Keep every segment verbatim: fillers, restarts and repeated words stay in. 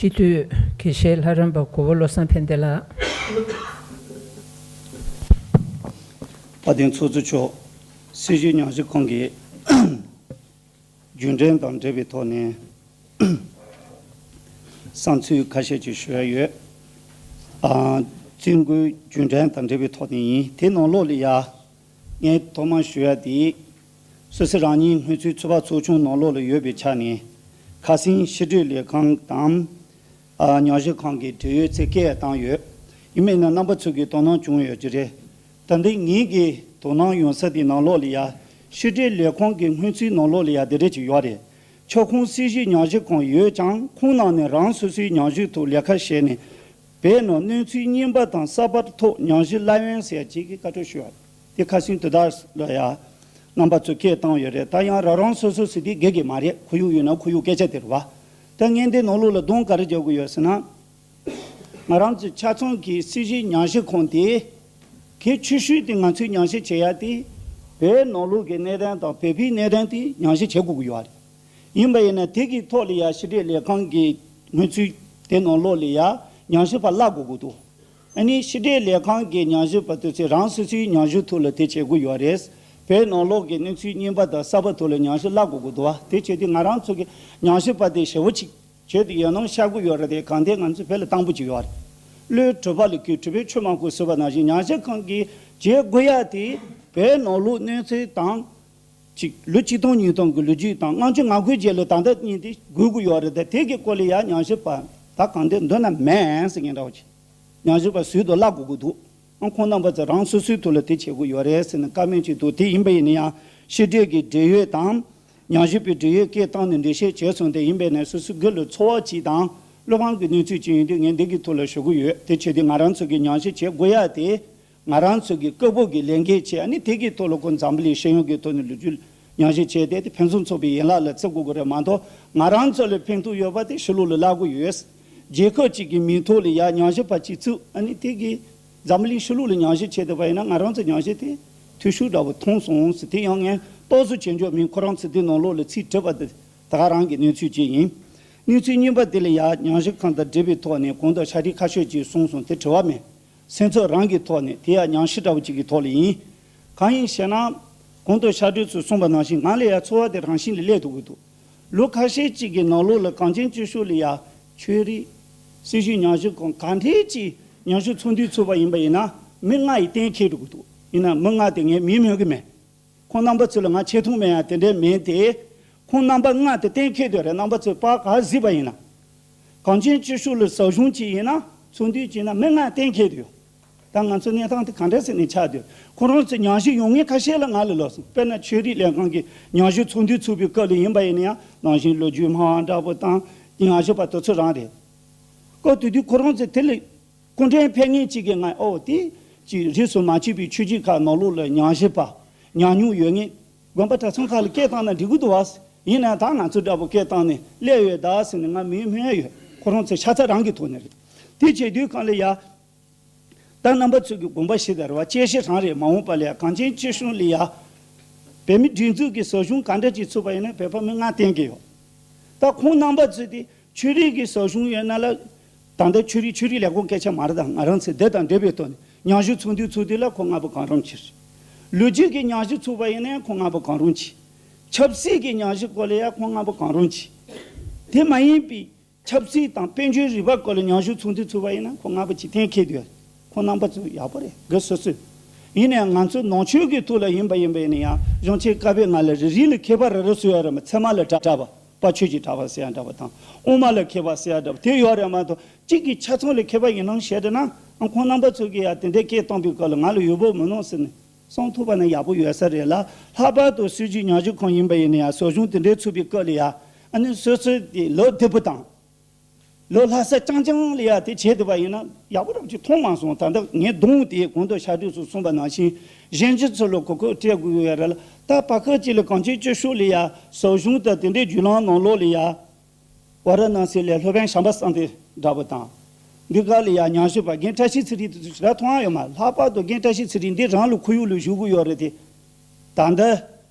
སྤྱི་འཐུས་དགེ་བཤེས་ལྷ་རམས་པ་གོ་བོ་བློ་བཟང་ཕན་བདེ་ལགས། དཔལ་ལྡན་ཚོགས་གཙོ་མཆོག་སྲིད་བྱུས་ཉམས་ཞིབ་ཁང་གི་རྒྱུན་འབྲེལ་དང་འབྲེལ་བའི་ཐོག་ནས་བསམ་ཚུལ་ཁ་ཤས་ཅིག་ཞུ་ཡ་ཡོད། ཨ། བཙུན་དགོན་རྒྱུན་འབྲེལ་དང་འབྲེལ་བའི་ཐོག་ནས་ཡིན། དེ་ནང་ལོགས་ལ་ཡ། ངས་ཐོག་མར་ཞུ་ཡ་དེ། སོ་སོ་རང་ཉིད་སྔོན་ཚུད་ཚོགས་པ་ཚོགས་ཆུང་ནང་ལོགས་ལ་ཡོད་པའི་ཆ་ནས། ཁ་སང་ཕྱི་དྲིལ་ལས་ཁང་དང་། ཨ། ཉམས་ཞིབ་ཁང་གི་འབྲེལ་ཡོད་ཚོས་སྐད་བཏང་ཡོད། ཡིན་མིན་ན་རྣམ་པ་ཚོ་གིས་དོ་སྣང་བྱུང་ཡོད་ཀྱི་རེད། ད་ལྟ་ངེད་ཀྱི་དོ་སྣང་ཡོང་ས་དེ་ནང་ལོགས་ལ་ཡ། ཕྱི་དྲིལ་ལས་ཁང་གི་སྔོན་ཚུད་ནང་ལོགས་ལ་ཡ་འདི་འདྲ་ཅིག་ཡོད་རེད། ཁྱབ་ཁོངས་སྲིད་བྱུས་ཉམས་ཞིབ་ཁང་ཡོད་ཀྱང་ཁོང་ནང་ནས་རང་སོ་སོའི་ཉམས་ཞིབ་ཐོག་ལས་ཀ་བྱས་ནས། བོད་ནང་གནས་ཚུལ་རྙིང་པ་དང་གསར་པ་ཐོག་ཉམས་ཞིབ་སློབ་ཡོན་ཟེར་ཅིག་གི་བཀའ་འཁྲོལ་ཞུ་བ་དེ་ཁ་སང་དུས་དག་ལ་ཡ། རྣམ་པ་ཚོས་སྐད་བཏང་ཡོད་རེད། ད་ཡང་རང་རང་སོ་སོ་ཟེར་དེ་དགེ་གི་མ་རེད། ཁོར་ཡུག་ཡོད་ན་ཁོར་ཡུག་སྐད་ཆ་དེ་རེད་བ། ད་ངས་འདི་ནང་ལོགས་ལ་གདོང་ག་རེ་རྒྱག་གི་ཡོད་ཟེར་ན། ང་རང་ཚོའི་ཆ་ཚང་གི་སྲིད་བྱུས་ཉམས་ཞིབ་ཁང་དེ། གལ་ཆེ་ཤོས་དེ་ང་ཚོས་ཉམས་ཞིབ་བྱེད་ཡ་དེ། བོད་ནང་ལོགས་ཀྱི་གནས་སྟངས་དང་བོད་པའི་གནས་སྟངས་དེ་ཉམས་ཞིབ་བྱེད་དགོས་ཀྱི་ཡོད་རེད། ཡིན་པ་ཡིན་ན་དེ་གི་ཐོག་ལ་ཡ་ཕྱི་དྲིལ་ལས་ཁང་གི་སྔོན་ཚུད་དེ་ནང་ལོགས་ལ་ཡ་ཉམས་ཞིབ་པ་གླ་དགོས་ཀྱི་འདུག་ཨ་ནི་ཕྱི་དྲིལ་ལས་ཁང་གི་ཉམས་ཞིབ་པ་དེ་ཚོས་རང་སོ་སོའི་ཉམས་ཞིབ་ཐོག་ལ་དེ་བྱེད་དགོས་ཡོད་རེད། བོད་ནང་ལོགས་ཀྱི་གནས་ཚུལ་རྙིང་པ་དང་གསར་པ་ཐོག་ལ་ཉམས་ཞིབ་གླ་དགོས་ཀྱི་འདུག་བ། དེ་བྱས་དུས་ང་རང་ཚོ་གི་ཉམས་ཞིབ་པ་དེ་ཞེ་པོ་ཅིག་བྱས་ཏེ་ཡོད་ནང་བཤད་དགོས་ཡོད་རེད་དེ། གང་ལྟར་ང་ཚོ་བོད་ལ་དང་པོ་ཅིག་ཡོད་རེད། བློའི་གྲོད་པ་ལ་གུས། གྲུབ་པའི་ཆོས་མང་པོ་ཟེར་བ་ནང་བཞིན་ཉམས་ཞིབ་ཁང་གིས་བྱེད་དགོས་ཡ་དེ་བོད་ནང་ལོགས་གནས་ཚུལ་དང་། ཅིག་ལོ་ཆིག་སྟོང་ཉིས་སྟོང་གི་ལོ་རྒྱུས་དང་ལྔ་བཅུ་ང་དགུའི་རྗེས་ལ་ད་ལྟ་གཉིས་དེ་དགོས་ཀྱི་ཡོད་རེད་དེ། དེ་གི་སྐོར་ལ་ཡ་ཉམས་ཞིབ་པ་ད་གང་ལྟར་འདོད་ན་མེད་ཟེར་མཁན་འདྲ་བོ་ཅིག་ཉམས་ཞིབ་པ་ཟུར་དུ་གླ་དགོས་ཀྱི་འདུག་ཨང་། ཁོང་རྣམ་པ་ཚོ་རང་སོ་སོའི་ཐོག་ལ་དེ་བྱེད་དགོས་ཡོད་རེད་ཟེར་ནས་བཀའ་མོལ་ཅིག་འདུག་དེ་ཡིན་པ་ཡིན་ན་ཡང་ཕྱི་དྲིལ་གྱི་འབྲེལ་ཡོད་དང་། ཉམས་ཞིབ་པའི་འབྲེལ་ཡོད་སྐད་བཏང་ནས་འགྲེལ་བཤད་བྱས་སོང་། དེ་ཡིན་པས་ན་སོ་སོའི་སྒེར་ལ་ཚོར་བ་ཅིག་དང་། བློ་ཕམ་གྱི་གནས་ཚུལ་ཅིག་ཡིན་དུས་ངས་འདི་གི་ཐོག་ལ་ཞུ་གི་ཡོད། དེ་བྱས་དུས་ང་རང་ཚོ་གིས་ཉམས་ཞིབ་བྱེད་དགོས་ཡ་དེ། ང་རང་ཚོ་གི་སྐད་འབོད་ཀྱི་ལས་འགན་བྱས། ཨ་ནི་དེ་གི་ཐོག་ལ་ཁོ་འཛམ་བུ་གླིང་ཤེས་ཡོན་གྱི་ཐོག་ནས་ལོ་རྒྱུས་ཉམས་ཞིབ་བྱས་ཏེ། དེ་ཕན་ཚུན་ཚོགས་པའི་ཡན་ལག་ལ་བརྩི་དགོས་ཀྱི་རེད་མ་གཏོགས། ང་རང་ཚོ་ལ་ཕན་ཐོགས་ཡོད་པ་དེ་ཕྱི་ལོགས་ལ་བརླག་གི་ཡོད། རྒྱལ་ཁབ་ཅིག་གི་མིང་ཐོག་ལ་ཡ་ཉམས་ཞིབ་པ་ཅིག་བཙུགས། ཨ་ནི་དེ་གི་འཛམ་བུ་གླིང་ཕྱི་ལོགས་ལ་ཉམས་ཞིབ་བྱས་བསྡད་པ་ཡིན་ན། ང་རང་ཚོ་ཉམས་ཞིབ་དེ་འཐུས་ཤོར་འདྲ་བོ་མཐོང་སོང་ཟེར། དེ་ཡང་ངས་རྟོག་བཟོ་བྱེད་འཇོག་མིན། ཁོ་རང་ཚོ་དེ་ནང་ལོགས་ལ་ཚིག་བྲིས་པ་དེ་ད་ག་རང་གི་གནས་ཚུལ་ཅིག་ཡིན། གནས་ཚུལ་རྙིང་པ་དེ་ལ་ཡ་ཉམས་ཞིབ་ཁང་དང་འབྲེལ་བའི་ཐོག་ནས་གོང་དུ་ཕྱག་བྲིས་ཁ་ཤས་ཅིག་གསུངས་སོང་། དེ་དྲི་བ་མེད། སེམས་ཚོར་རང་གི་ཐོག་ནས། དེ་ཡང་ཉམས་ཞིབ་འདྲ་བོ་ཅིག་གི་ཐོག་ལ་ཡིན། གང་ཡིན་ཞེ་ན། གོང་དུ་ཕྱག་བྲིས་ཚོས་གསུངས་པ་ནང་བཞིན་ང་ལ་ཡ་ཚོར་བ་དེ་རང་བཞིན་ལ་སླེབས་ཐུབ་ཀྱི་འདུག་ལོ་ཁ་ཤས་ཅིག་གི་ནང་ལོགས་ལ་གངས་ཅན་སྐྱིད་གཤོངས་ལ་ཡ་ཆོས་རིག་སྲིད་བྱུས་ཉམས་ཞིབ་ཁང་ག་འདྲས་ཅིག་ཉམས་ཞིབ་ཚོགས་འདུ་ཚུགས་པ་ཡིན་པ་ཡིན་ན། མི་ལྔ་ཡིས་གཏན་འཁེལ་འགྲོ་གི་འདུག་ཡིན་ན་མི་ལྔ་དེ་ངས་མིང་སྨོས་ཀྱི་མེད། ཁོང་རྣམ་པ་ཚོ་ལ་ང་ཆེ་མཐོང་མེད་ཡ་དེ་འདྲས་མེད་དེ། ཁོང་རྣམ་པ་ལྔ་དེ་གཏན་འཁེལ་དོད་རེད། རྣམ་པ་ཚོས་པར་ག་གཟིགས་པ་ཡིན་ན། གངས་ཅན་སྐྱིད་གཤོངས་ལ་ཟབ་སྦྱོང་ཅིག་ཡིན་ན། ཚོགས་འདུ་ཅིག་ཡིན་ན་མི་ལྔ་གཏན་འཁེལ་དུ་ཡོད། ད་ང་ཚོ་གནས་སྟངས་དེ་ག་འདྲ་ཟེར་ནས་ཆགས་དུས། ཁོ་རང་ཚོ་ཉམས་ཞིབ་ཡོང་མཁན་ཁ་ཤས་ལ་ང་ལ་ལབ་སོང་། དཔེར་ན་ཆོས་རིག་ལས་ཁང་གི་ཉམས་ཞིབ་ཚོགས་འདུ་ཚུགས་པའི་སྐབས་ལ་ཡིན་པ་ཡིན་ན་ཡང་། ནང་བཞིན་ལོ་རྒྱུས་སྨྲ་བ་འདྲ་པོ་དང་ཉམས་ཞིབ་པ་དེ་ཚོ་རང་རེད། སྐབས་དེ་དུས་ཁོ་རང་ཚོས་དེ་ལ་སྐུ་མགྲོན་ཕེབས་མཁན་གཅིག་གིས་ང་ཨོ་དེ་ཅིག་རིས་སུ་མ་ཆད་པའི་ཆོས་བརྒྱུད་ཁག་ནང་ལོགས་ལ་ཉམས་ཞིབ་པ་ཉམས་མྱོང་ཡོད་མཁན་དགོན་པ་གྲྭ་ཚང་ཁག་ལ་སྐད་བཏང་ན་འགྲིག་གི་འདུག་བ། ཡིན་ན་ད་ང་ཚོ་འདྲ་པོ་སྐད་བཏང་ནས་སླེབས་ཡོད་ད་ཟེར་ནས་ང་མིང་སྨོས་ཡ་ཡོད། ཁོ་རང་ཚོ་ཤ་ཚ་རང་གི་ཐོག་ནས་རེད། དེ་བྱེད་དུས་གང་ལ་ཡ། ད་རྣམ་པ་ཚོ་གི་དགོངས་པ་བཞེས་དང་རེད་བ། དཔྱད་གཞི་རང་རེད། མ་འོངས་པ་ལ་ཡ་གངས་ཅན་སྐྱིད་གཤོངས་ལ་ཡ། བོད་མིའི་སྒྲིག་འཛུགས་ཀྱི་ཟབ་སྦྱོང་ག་འདྲ་ཅིག་ཚུགས་པ་ཡིན་ན་བོད་པ་མི་ལྔ་གཏན་འཁེལ་ཡོད། ད་ཁོང་རྣམ་པ་ཚོས་དེ་ཆོས་རིག་གི་ཟབ་སྦྱོང་ཡོད་ན་ལ། ད་ལྟ་ཆོས་རིག་ཆོས་རིག་ལས་ཁུངས་སྐད་ཆ་མ་རེད། ད་ང་རང་ཚོའི་འདི་དང་འབྲེལ་བའི་ཐོག་ནས་ཉམས་ཞིབ་ཚོགས་འདུ་ཚུགས་དུས་ལ་ཁོ་ལྔ་པོ་གང་རུང་ཕྱིར། ལོ་རྒྱུས་ཀྱི་ཉམས་ཞིབ་ཚུགས་པ་ཡིན་ན་ཁོ་ལྔ་པོ་གང་རུང་ཕྱིར། ཆབ་སྲིད་ཀྱི་ཉམས་ཞིབ་སྐོར་ལ་ཡང་ཁོ་ལྔ་པོ་གང་རུང་ཕྱིར། དེ་མ་ཡིན་པའི་ཆབ་སྲིད་དང་དཔལ་འབྱོར་རིག་པ་སྐོར་ལ་ཉམས་ཞིབ་ཚོགས་འདུ་ཚུགས་པ་ཡིན་ན་ཁོ་ལྔ་པོ་ཅིག་གཏན་འཁེལ་དུས། ཁོ་རྣམ་པ་ཚོ་ཡག་པོ་རེད། དགའ་བསུ་བསུ། ཡིན་ནའང་ང་ཚོ་ནང་ཆོས་ཀྱི་ཐོག་ལ་ཡིན་པ་ཡིན་པ་ཡིན་ན་ཡང་གཞུང་ཆེན་བཀའ་པོད་ལྔ་ལ་རིགས་རུས་ལ་མཁས་པ་རེ་རེ་ཟེར་ཡོད་རེད་མ། ཚད་མ་ལ་གྲགས་པ། དཔལ་ཆོས་ཀྱི་གྲགས་པ་ཟེར་ཡ་འདྲ་པོ་དང་། དབུ་མ་ལ་མཁས་པ་ཟེར་ཡ་འདྲ་པོ་དེ་ཡོད་རེད་མ་གཏོགས། གཅིག་གི་ཆ་ཚང་ལ་མཁས་པ་ཡིན་ནམ་བཤད་འདྲ་ན། ཨ། ཁོང་རྣམ་པ་ཚོ་གིས་ཡ་དེ་འདྲའི་སྐད་བཏང་པའི་སྐབས་ལ་ང་ལ་འོས་འབབ་མི་གནང་ཟེར་ནས་གསུང་ཐུབ་པ་ན་ཡག་པོ་ཡོད་ས་རེད་ལ། ལྷག་པར་དུ་སྲིད་བྱུས་ཉམས་ཞིབ་ཁང་ཡིན་པ་ཡིན་ན་ཡང་ཟབ་སྦྱོང་དེ་འདྲའི་ཚུགས་པའི་སྐབས་ལ་ཡ། ཨ་ནི་སོ་སོའི་དེ་ལོ་བདུན་པོ་དང་། ལོ་ལྷག་ས་རྐྱང་རྐྱང་ལ་ཡ་དེ་བྱས་བསྡད་པ་ཡིན་ན་ཡག་པོ་རང་ཅིག་མཐོང་མ་སོང་། ད་ལྟ་ངས་གདོང་དེ་གོང་དུ་ཕྱག་བྲིས་སུ་གསུངས་པ་ནང་བཞིན་གཞན་སྤྱི་ཚོགས་ལ་གོ་སྐབས་སྤྲད་དགོས་ཡོད་རེད་ལ། ད་བར་སྐབས་ཅིག་ལ་གངས་ཅན་སྐྱིད་གཤོངས་ལ་ཡ་ཟབ་སྦྱོང་དང་དེ་འདྲའི་བརྒྱུད་ལམ་ནང་ལོགས་ལ་ཡ། ཝཱ་ར་ཎ་སི་ལ་སློབ་དཔོན་བྱམས་པ་བསམ་གཏན་འདྲ་པོ་དང་། འདི་ག་ལ་ཡ་ཉམས་ཞིབ་པ་རྒན་བཀྲ་ཤིས་ཚེ་རིང་དེ་ཚོ་ཞེ་དྲག་མཐོང་ཡ་ཡོད་མ། ལྷག་པར་དུ་རྒན་བཀྲ་ཤིས་ཚེ་རིང་འདི་རང་ལ་ཁོར་ཡུག་ལ་བཞུགས་ཀྱི་ཡོད་རེད་དེ། ད་ལྟ་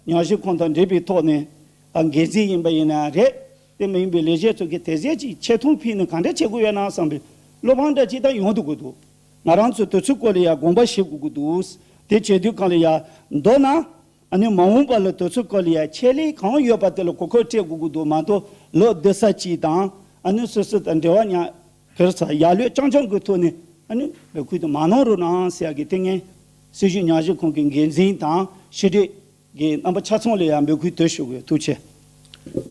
ཉམས་ཞིབ་ཁང་དང་འབྲེལ་བའི་ཐོག་ནས། ཨ། འགན་འཛིན་ཡིན་པ་ཡིན་ན་རེད། དེ་མ་ཡིན་པའི་ལས་བྱེད་ཚོ་གིས་དེ་ཟས་ཅིག་ཆེ་མཐོང་ཕུལ་ནས་ག་འདྲ་བྱེད་དགོས་ཡོད་ན་བསམ་པའི་བློ་ཕམ་འདྲ་ཅིག་ད་ཡོང་སྡོད་དགོས་འདུག་ང་རང་ཚོ་དུས་ཚོད་སྐོར་ལ་ཡ་དགོངས་པ་བཞེས་དགོས་ཀྱི་འདུག་དེ་བྱེད་དུས་གང་ལ་ཡ་མདོར་ན། ཨ་ནི་མ་འོངས་པ་ལ་དུས་ཚོད་སྐོར་ལ་ཡ་ཆེད་ལས་གང་ཡོད་པ་དེ་ལ་གོ་སྐབས་སྤྲད་དགོས་ཀྱི་འདུག་མ་གཏོགས་ལོ་བསྡད་ས་ཅིག་དང་ཨ་ནི་སོ་སོ་དང་འབྲེལ་བ་ཉར་ག་རེ་ཟེར་ཡ་ལོས་རྐྱང་རྐྱང་གི་ཐོག་ནས་ཨ་ནི་འབོད་སྐུལ་དེ་མ་གནང་རོགས་གནང་ཟེར་ཡ་གི་དེ་ངས་སྲིད་བྱུས་ཉམས་ཞིབ་ཁང་གི་འགན་འཛིན་དང་ཕྱི་དྲིལ་གྱི་རྣམ་པ་ཆ་ཚང་ལ་ཡང་འབོད་སྐུལ་དེ་ཞུ་དགོས། ཐུགས་རྗེ་ཆེ།